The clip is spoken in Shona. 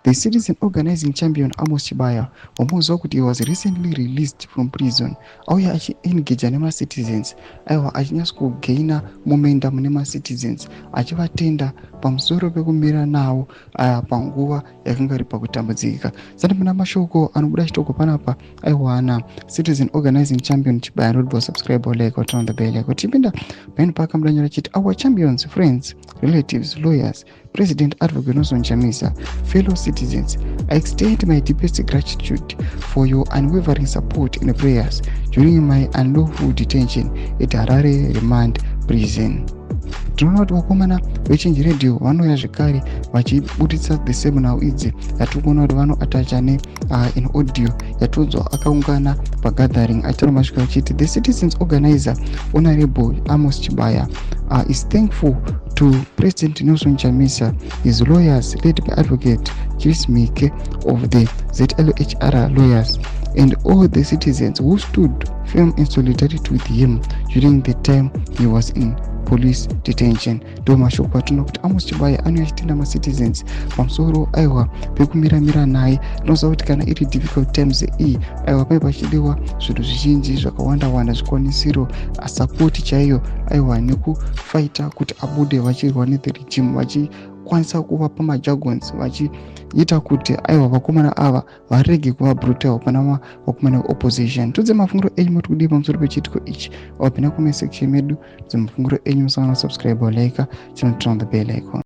The citizen organizing champion Amos Chibaya, wamuziva kuti he was recently released from prison, auya achiengaja nemacitizens, aiwa, achinyatso kugaina momentum nemacitizens, achivatenda pamusoro pekumira navo aya panguva yakanga iri pakutambudzika. Sati muna mashoko anobuda chitoko panapa, aiwana citizen organizing champion Chibaya. Notable subscribe, like, turn on the bell icon. Tipinda paino paakamuda nyora chiti, "Our champions, friends, relatives, lawyers, President Advocate Nelson Chamisa, fellow citizens, I extend my deepest gratitude for your unwavering support and prayers during my unlawful detention at Harare Remand Prison." Tinoona kuti vakomana veChange Radio vanouya zvekare vachibuditsa the same nhau idzi yatiri kuona kuti vanoatacha ne in audio yatonzwa akaungana pagathering achitaura masvika achiti, "The citizens organizer Honorable Amos Chibaya is thankful to President Nelson Chamisa, his lawyers led by Advocate Chris Mike of the ZLHR Lawyers, and all the citizens who stood firm in solidarity with him during the time he was in police detention." Ndo mashoko atinoona kuti Amos Chibaya anouya achitenda macitizens pamusoro, aiwa, pekumiramira naye. Tinoziva kuti kana iri difficult times iyi, aiwa, pai pachidiwa zvinhu zvizhinji zvakawanda wanda, zvikwanisiro, support chaiyo, aiwa, nekufaita kuti abude vachirwa nethe regime, vachikwanisa kuvapa majargons, vachiita kuti, aiwa, vakomana ava varege kuva brutal pana vakomana veopposition. Tudze mafungiro enyu, moti kudii pamusoro pechiitiko ichi? Wapinda comment section medu, dzemafungiro enyu. Musangana subscribe, like, chino turn on the bell icon.